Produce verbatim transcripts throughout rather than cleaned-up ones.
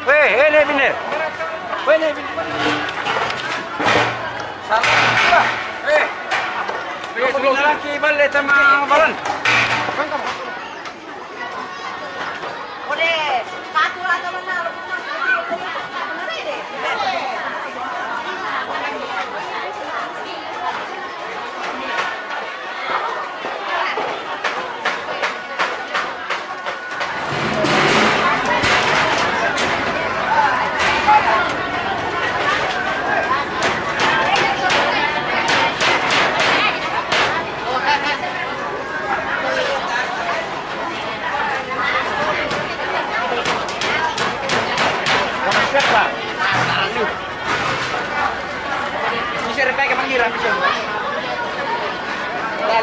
Eh, eh, ne bine. Eh, ne bine. Eh, bine lagi balik sama Baran. Ole, satu atau mana?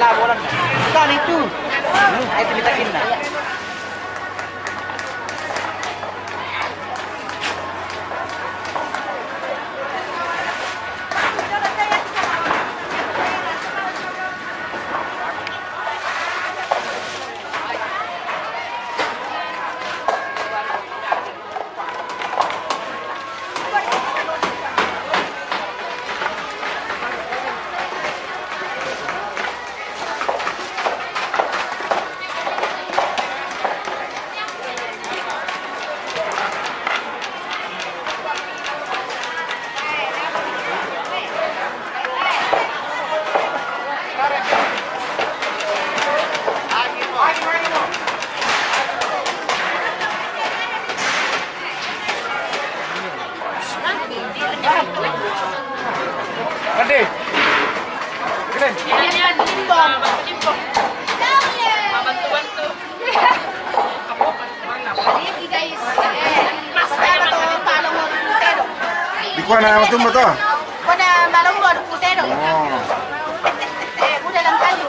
Ah, bola na. Bukan itu. Hmm, itu kita kena. Ade. Keren. Bantu-bantu. Di kuan na matumba to? Kuan na malombo, putero. Oh. Eh, kuda lang kayo.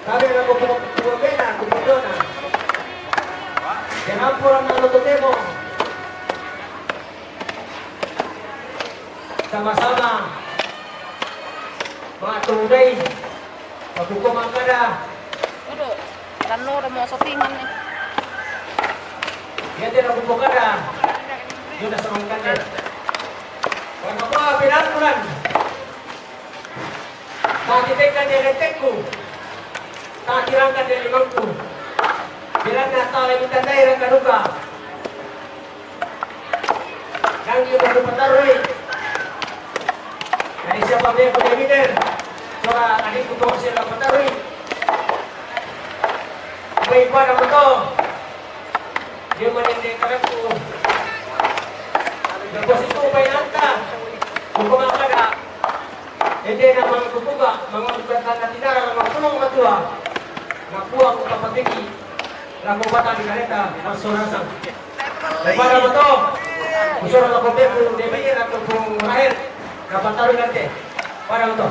Kami na ko pupupena, kupupena. Kinampura na lo totemo. Sama-sama. Mga tunay. Pagkukuman ka na. Udo, rano ra mo shoppingan ni. Yan din ang kukuman ka na. Yun na sa mga kanil. Kaya ka pa, pinatulan. Sa titik na niretek ko. Sa tirang ka nilimang ko. Bilang na tali Tandai rangka duka. Nanggi baru patarui. Dari siapa be ku dia minder? Sola adikku kau sila patarui. Bai pada moto. Dia manende kareku. Bos itu bai anta. Hukum apa dah? Ende na mangkukuga, mangaku tanda tinara, mangkulung matua. Nakua ku kapatiki, lako bata di kareta, masuk rasang. Pada moto, usur lako beku, Dewi, lako pung Rahel, kapataru nante. Pada moto.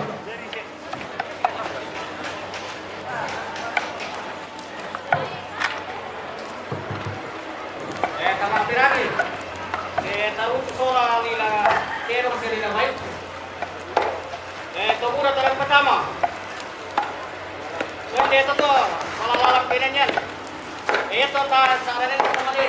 Eh, tama pirani. Eh, tarutu sola lila, kero se lila mai. Eh, togura talang pertama. Sudah itu tuh, sola lalang penanyan. Eh, itu tak sarane sama lagi.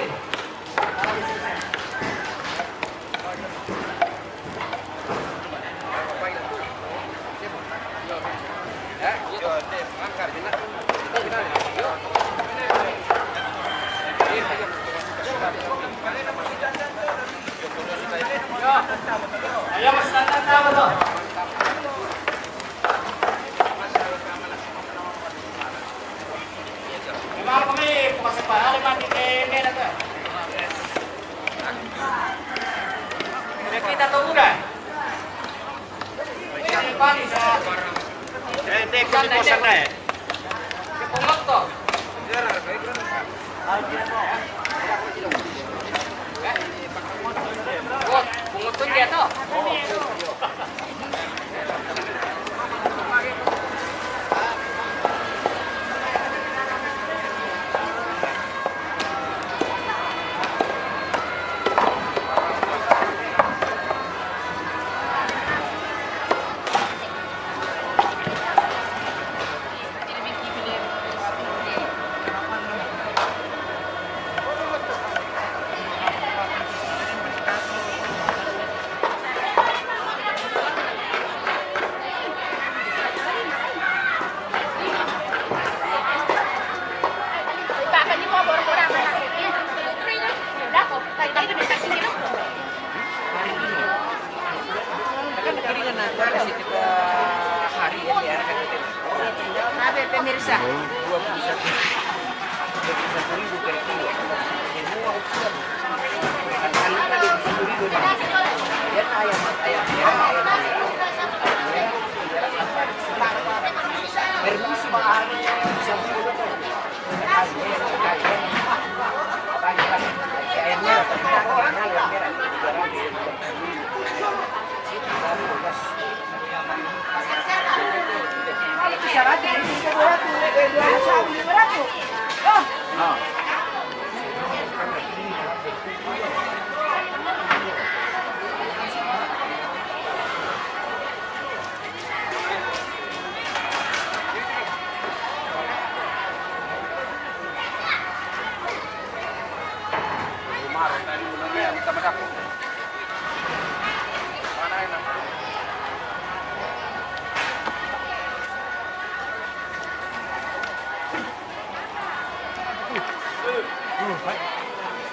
Pemirsa.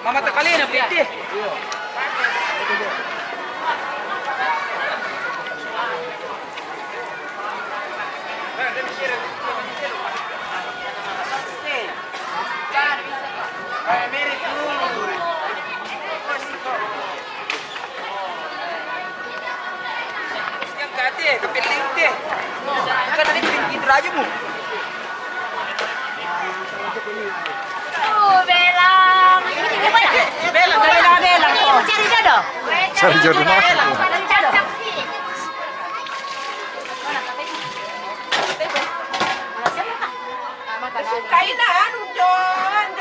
Mama takali na piti. Yang kate, kepiling te. Kan tadi pinggir aja, Bu. Tuh, belang. Ini gimana? Belang, belang, belang. Cari jodoh. Cari jodoh. Cari jodoh.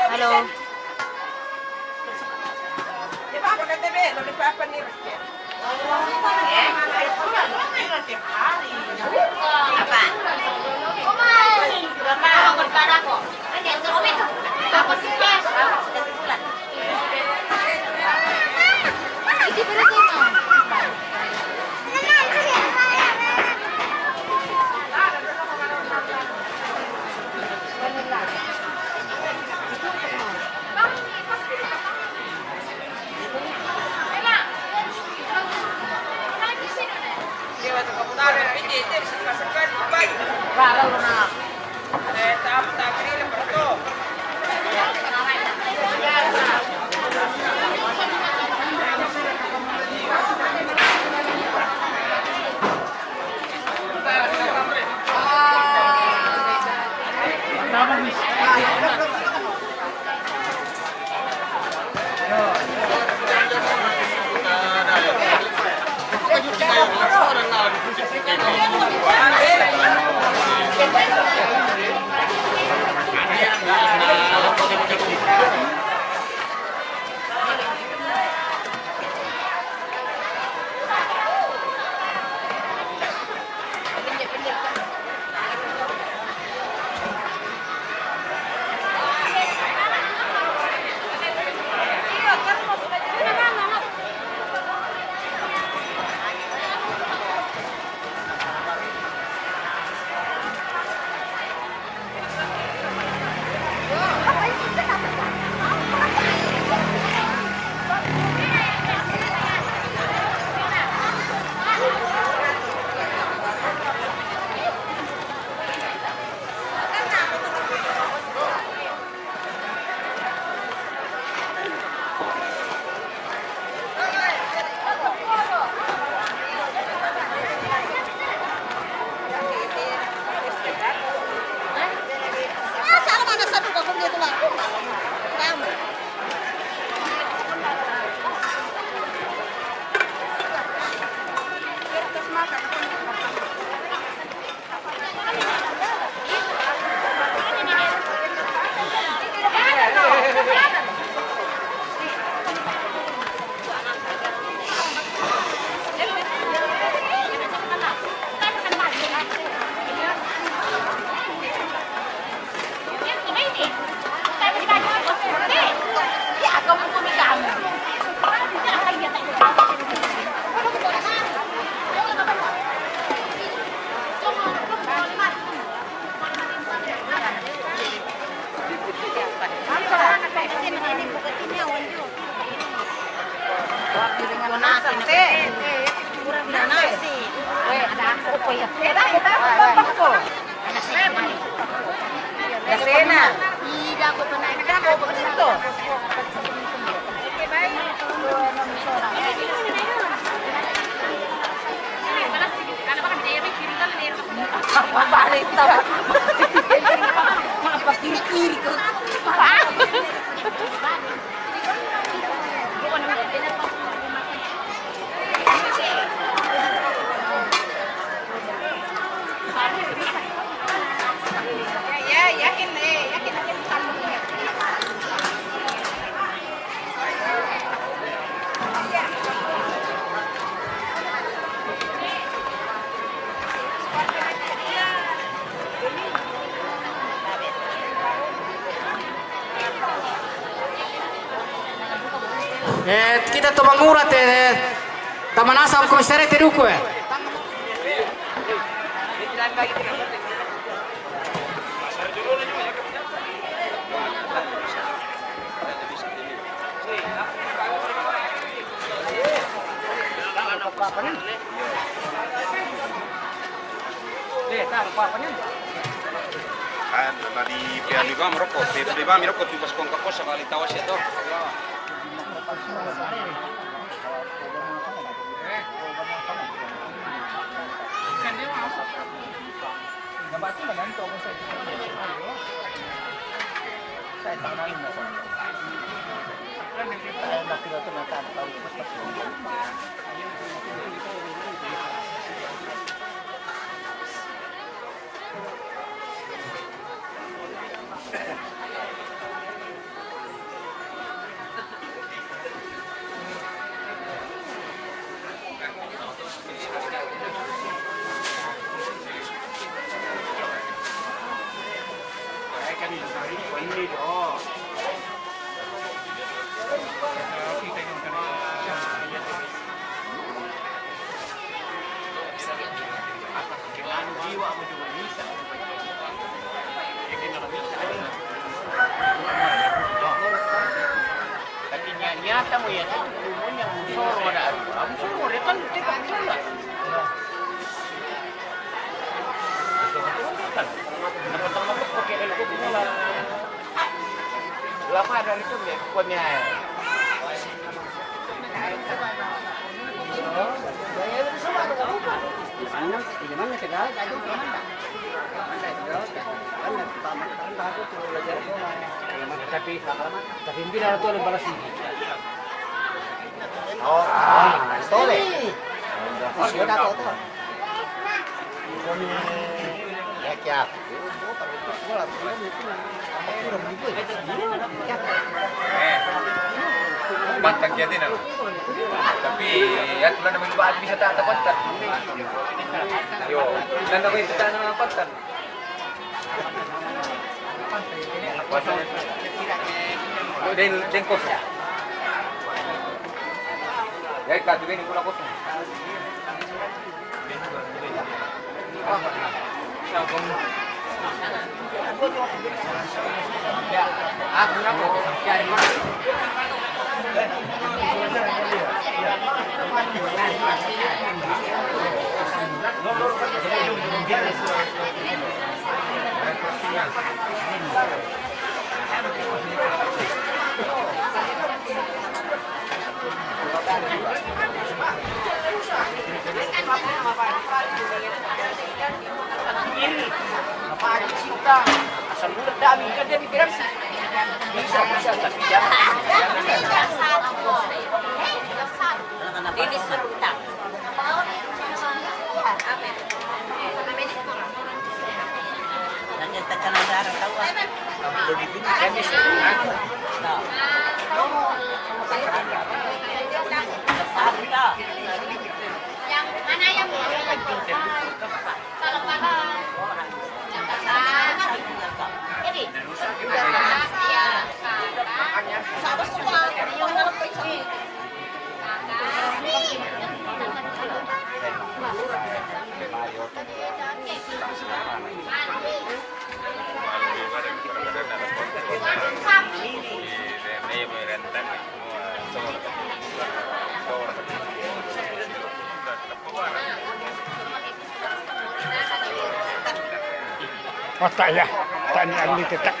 Halo. Eh, kita to mangura te, eh, tamanasa komisare te ruku, eh. Eh, tang, apa, apa ni? Kan, tadi pia beli bam rokok, pia beli bam rokok, tu pas kong kapos, kali tawas ya, toh. Tapi nya-, nyata mo ya, tu mo nya mo soro ada aru. Mo soro, dia kan, dia kan pula. Lama dari itu ya, pokoknya. Tapi, tapi hindi na ito ang balas ini. Oh, ah, ito eh. Ito na ito. Ito ni, ya, kaya. Pantang kiya din, ano? Tapi, ya, wala naman ba bisa ta-, tapantang. Yo, wala naman yung tata na pantang. Den, den kosong. Ya, ikaw, di ba yung wala kosong? Asal budak dami kan dia pikiran sih. Bisa, bisa, tapi jangan. Ini serutan. Amin. Otak ya, tani anu kita.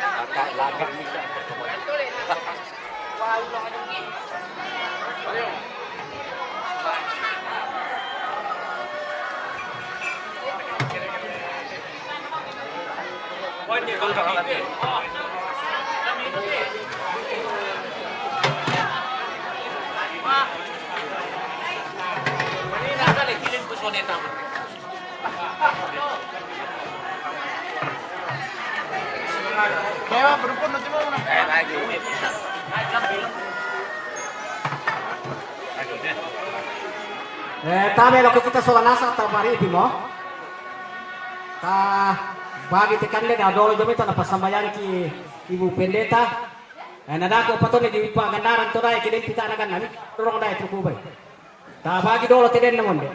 Eh, tabe lo kita Solanasa ta bari pimo. Ta bagi te kande na dolo jomita na pasambayang ki Ibu Pendeta. Eh, na dako patoni di pagandaran to dai kiden pita na ganami. Dorong dai tuku bai. Ta bagi dolo te den na monde.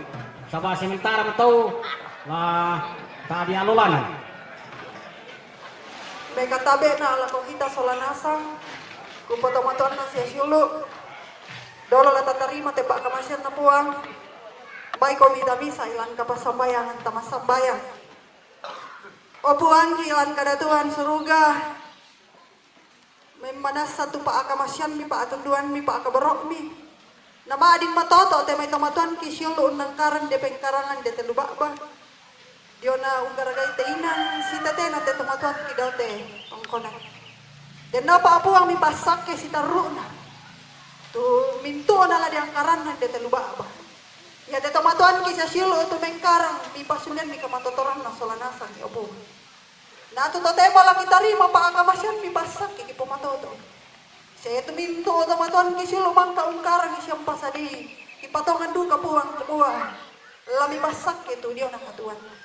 Saba sementara matau la ta di alolanan. Meka tabe na lako kita Solanasa. Ku patomatoanna sia siulu. Dolo la tatarima te pa'kamasianna Puang. Mai komi tamisa ilan kapassambayangan tamassambayang. O Puangki ilan kadatuan suruga. Memmanassa tu pa'kamasiammi, pa'tunduammi, pa'kaboro'mi. Na ma'din matoto' te mai tomatoangki siulu' unnangkaran de pengkarangan de tellu ba'ba. Diona unggaragai te inang sitetena te tomatoangki dao te tongkonan. Dennopa Puang mipassakke sitarru'na. Tu mintu'na la diangkaranna de tellu ba'ba. Ia te tomatoangki sia siulu' tu mengkarang mipasulianni kamatotoranna sola nasangi, o Puang. Na tu totemo la kitarima pa'kamasiammi passakke kipomatoto. Sia iatu mintu' tomatoangki siulu' mangka ungkarangi siampasadii, kipatongan duka Puang kumua, la mipassakke tu diona katuoanna.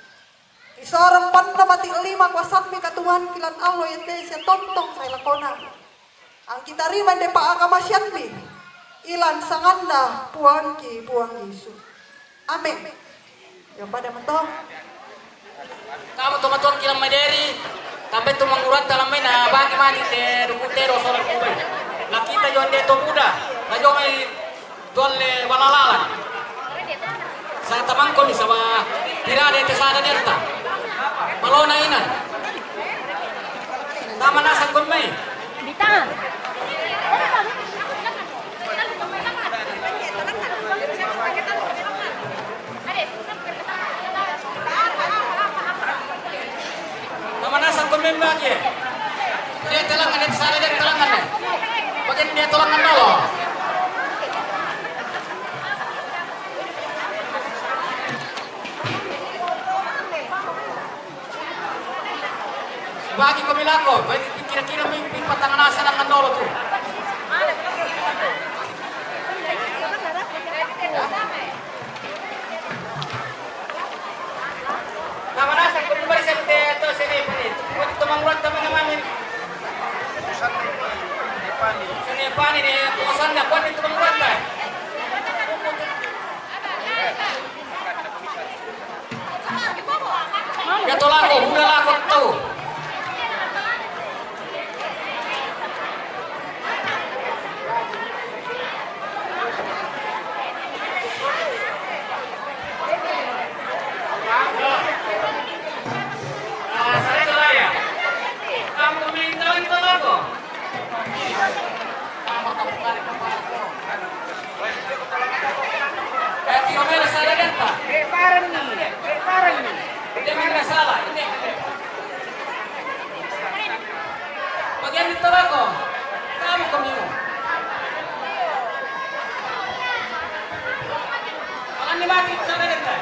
Kisorong panna mati lima kuasammi katuoangki lan allo iate sia tontong sae lakona. Angki tarima inde pa'kamasiammi, ilan sanganna Puangki Puang Yesu. Amin. Iyo pada mato. Kamu tomatoangki lan mai deri, tambai tu manguratta lan mai na bagi mani te duku te dosa kubai. Lakita jo ande to muda, na jo mai tualle balalalan. Sa tamangkoni saba tidak ada te sada detta. Malona inang. Manasang kon mai. Bitan. Manasang kon mai bagi. Dia telangan, dia sana dia telangan. Bagian dia telangan dulu. Bagi komi lako, bagi kira-kira mi, mi patangan asa nang mandolo tu. Nama nasa komi bari sa te to sene pani. Komi to mangurat tama nama mi. Sene pani ni, kosan na pani to mangurat ta. Gato lako, huda lako tu. Eh, tiro mele sala denta. Eh, parang ni, eh, parang ni. Dia mele sala, ini. Bagian itu lako. Kamu kemiu. Alan ni mati sala denta.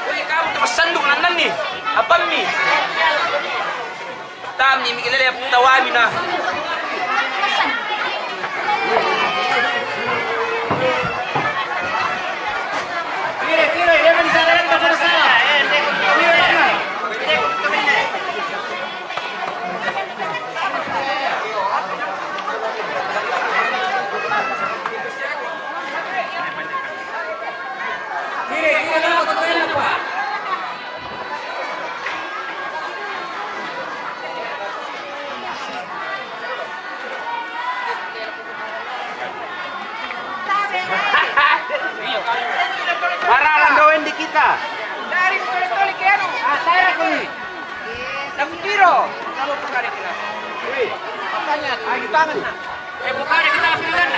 Weh, kamu tu masanduk nandan ni. Apa mi? Tami mi kelele tawami na. Maralang gawen di kita. Dari betul-betul kenu. Ah, saya kuni. Tapi tiro. Kalau bukan kita. Wih. Makanya, ayo tangan, nak. Eh, bukan kita, bukan.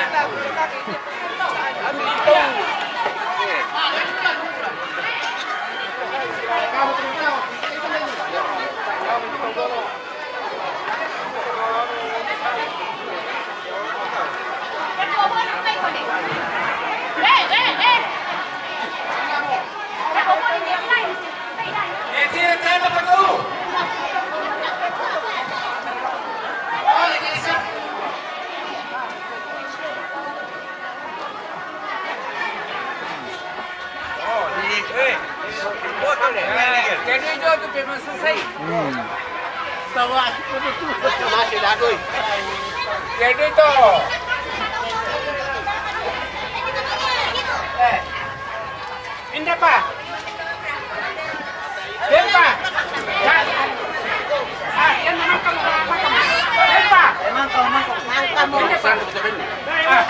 Jadi itu tu memang selesai. Hmm. Tahu aku tu. Masih dah tu. Jadi tu. Eh. Inda pa. Dem pa. Ya. Ah, dem pa. Dem pa. Inda pa. Ah.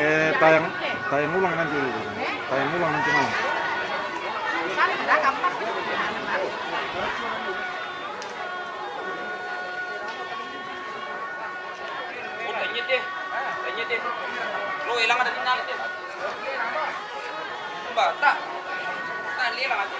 Eh, tayang, tayang ulang nanti. Tayang ulang nanti malam. Oh, tanya deh. Tanya deh. Lo hilang ada di mana deh? Mbak, tak. Tak, hilang aja.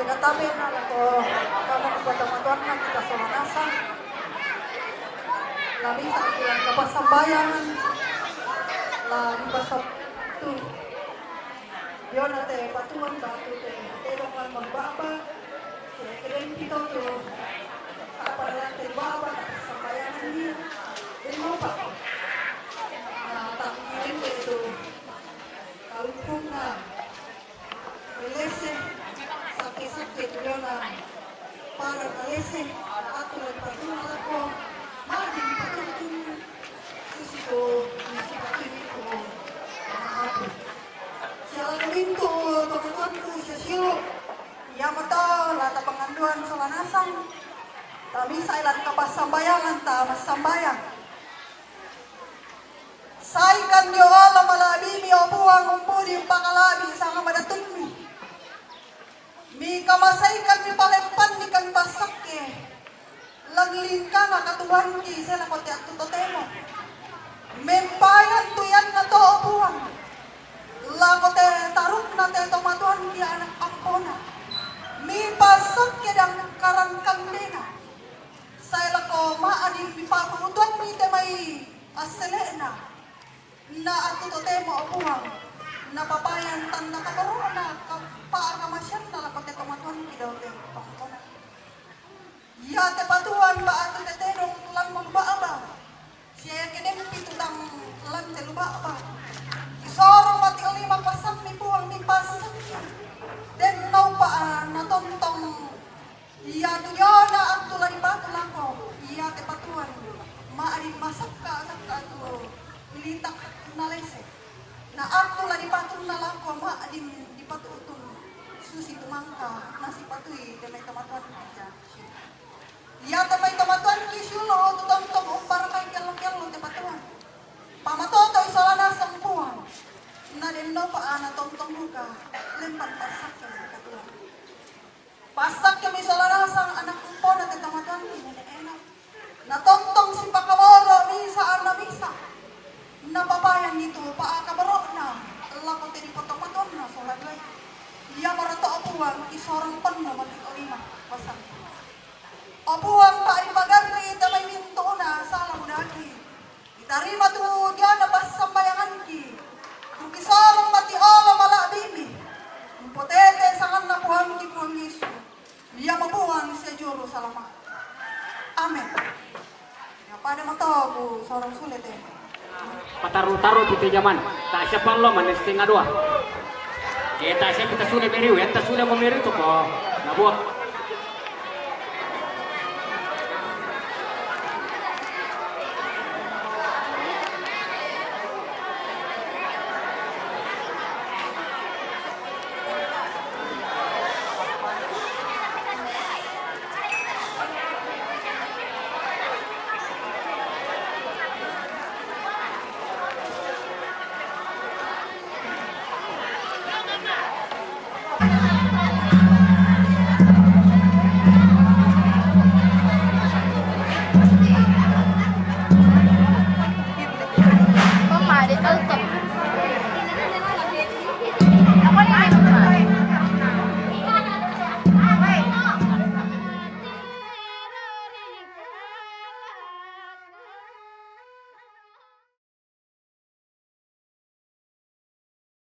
Katabe na lako kamo ko tomatuanna kita sola nasang. La misa' ki lan kapassambayangan, la mipasattu diona te patuoan batu te tedong lan maluba'ba, sia kedempi to tu apa lan te ba'ba kapassambayangan dia. Jadi mau pak, nah, tak kirim itu kalumpungna. Melese, sakke-sakke tu diona para kalese, attu la dipatunna lako, ma'din dipatuntun, susitu, susitu ini tu, aku. Sia lako mintu, tomatuanku, sia siulu, iamoto, la tapanganduan sola nasang, tamisa'i lan kapassambayangan, ta massambayang. Saikan dio olo mala'bi'mi, o Puang, umpudi umpakala'bi' sanga madatummi. Mikamasaikan, mipalempanni kami passakke, lan lingkanga katuoangki sia lako te attu totemo. Mempayan tu iannato, o Puang, lako te tarukna te tomatuangki ana' ampona. Mipassakke dangkaran kandena. Sae lako ma'din dipa'butuanni te mai assele'na. Na attu totemo, o Puang, napapayan tanna kaboro'na ka-, pa'kamasianna lako te tomatuangki dao te pangkona. Iate patuoan ba'tu te tedong tu lan maluba'ba, sia iake denpi tu tang lan te luba'ba. Kisorong mati' lima passammi, Puang, mipassammi. Den naupa' natontong Iatu diona attu la dipatu lako iate patuoan, ma'din masakka-sakka tu lita' nalese. Na attu la dipatunna lako ma'din dipatu'tun susitu mangka nasipatui te mai tomatuanki sia. Iate mai tomatuanki siulu tu tontong umparakai kello-kello te patuoan. Pamatoto'i sola nasang, Puang. Na den naupa' natontong duka lempan passakke katuoan. Passakkemi sola nasang ana' ampona te tomatuanki nene'na. Natontong sipakaboro' misa' anna misa'. Napapayanni tu pa'kaboro'na lako te dipatomatuanna sola duai. Iamoto, o Puang, kisorong penno mati' lima pasang. O Puang, pa'ripagarri' te mai mintu'na sala mudaki. Ditarima tu diona passambayanganki, tu kisorong mati' olo mala'bi'mi, umpotete sanganna Puangki Puang Yesu, iamo Puang sia Juru Salama'. Amin. Ya, pada matoku sorong sule te. Pataru-taru pi te jaman, ta' siapa lo mane setengah dua. Eh, ta' siapa ta sule meriu, ya, ta sule mo meriu tu ko. Na buah.